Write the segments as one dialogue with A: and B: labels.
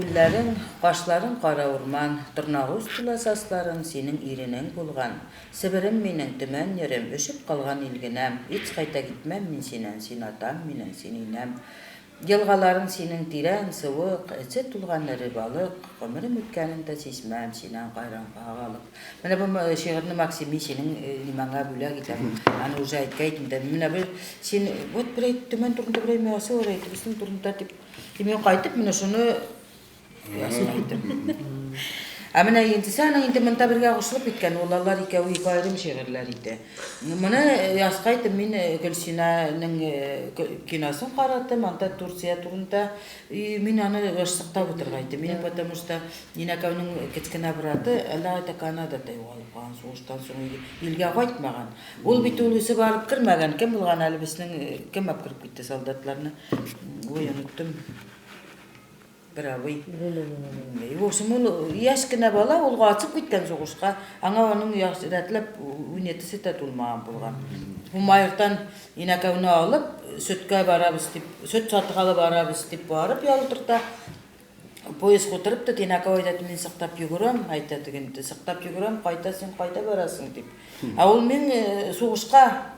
A: Күлләрең, кашларың кара урман, Торнагуз тула сасларың Синең иренең булган. Себерем минең, Төмән ерем, Өшеп калган илгенәм, Ич кайта китмәм мин синән, Син атам минең, син инәм. Елгаларың синең тирән, суык, Эче тулган эре балык, Гомерем үткәнен дә сизмәм, Синән кайранга калып. Менә бу шигырьне, Максим, мин синең нимаңа бүләк итәм. Аны уже әйткәйдем дә. Менә бу син вот берәй Төмән турында берәй мәгъсә бар әйтеп, безнең турында дип. Мин кайтып менә шуны язып әйттем. Ә менә икенчесе аның инде монда бергә кушылып киткән, ул алар икәве ике аерым шигырьләр иде. Моны язгайтым мин Гөлсинәнең киносын караттым, анда Турция турында. И мин аны сыктап утыргайтым. Минем потому что Инәкәүнең кечкенә браты әллә кайда Канадада югалып калган, сугыштан соң илгә кайтмаган. Ул бит ул үзе барып кермәгән. Кем булган әле безнең, кем алып кереп китте солдатларны? Ой, оныттым. Бер абый. В общем, ул яшь кенә бала, ул качып киткән сугышка. Аңа аның рәтләп униетесе дә тулмаган булган. Бу инәкәүне алып, сөткә барабыз дип, сөт сатыгалы барабыз дип барып ялтырта. Поезд утырып та, инәкәү әйтә, мин сыктап йөгерәм, әйтә тегенте, сыктап йөгерәм, кайта син кайда барасың дип. Ә ул мин сугышка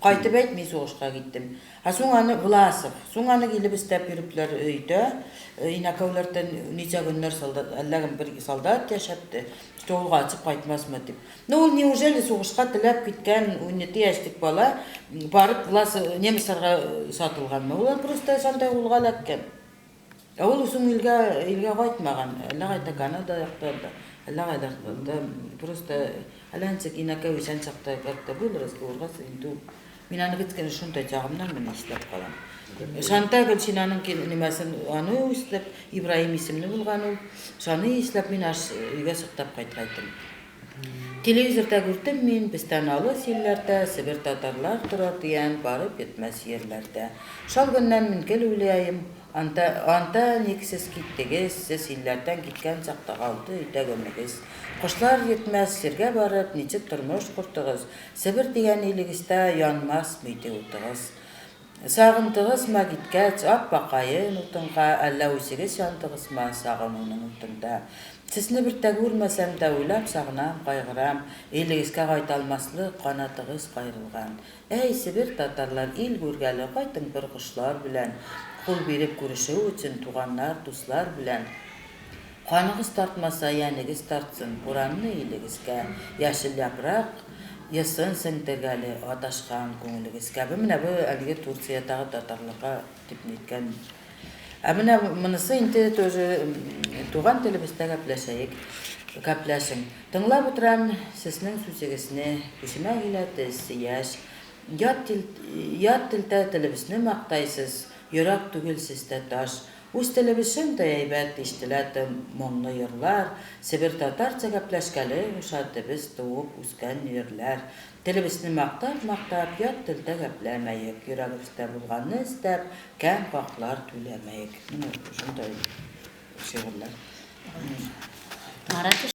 A: кайтып әйт, мин сугышка киттем. Ә соң аны Власов, соң аны килеп эстәп йөрепләр өйдә, инәкәүләрдән ничә көннәр солдат, әллә кем бер солдат яшәпте, что ул качып кайтмасмы дип. Ну ул неужели сугышка теләп киткән 17 яшьлек бала барып Власов немецларга сатылганмы? Ул просто шундай кулга эләккән. Ә ул соң илгә, илгә кайтмаган. Әллә кайда Канада якларда, әллә кайда просто әллә ничек инәкәй исән чакта как-то был разговорга инде ул. Мин аны кечкенә шундай чагымнан менә исләп калам. Шанта Гөлсинаның нимәсен аны исләп, Ибраһим исемле булган ул. Шаны исләп мин аш өйгә сыктап кайткайтым. Телевизорда күрдем мин, бездән алыс илләрдә Себер татарлар тора дигән барып йетмәс җирләрдә. Шал көннән мин гел уйлыйм, анда, анда ник сез киттегез, сез илләрдән киткән чакта калды өйдә гөмегез. Кошлар йетмәс җиргә барып, ничек тормыш кордыгыз, Себер дигән илегездә янмас миде утыгыз. Сагындыгызмы киткәч, ап-акаен утынга, әллә үзегез яндыгызмы сагынуның утында? Сезне бер дә күрмәсәм дә, уйлап сагынам, кайгырам, илегезгә кайта алмаслык канатыгыз каерылган. Әй, Себер татарлар, ил күргәле, кайтың бер кошлар белән, кул биреп күрешү өчен, туганнар, дуслар белән. Каныгыз тартмаса, йәнегез тартсын, буранлы илегезгә, яшел япрак есын сеңдергәле адашкан күңелегезгә. Бу менә бу әлеге Турциядагы татарларга дип ниткән. Ә менә монысы инде тоже туган телебездә гәпләшәек, гәпләшең. Тыңлап утырам сезнең сүзегезне, күземә килә эссе яшь. Ят тел, ят телдә телебезне мактайсыз, йөрәк түгел сездә таш. Үз телебез шундый әйбәт, ишетелә тым моңлы йырлар, Себер татарча гәпләшкәле ошатты без туып үскән йирләр. Телебезне мактап-мактап, ят телдә гәпләмәек, Йөрәгебездә булганны эстәп, кәм хаклар түләмәек. Менә шундый шигырьләр.
B: Марат.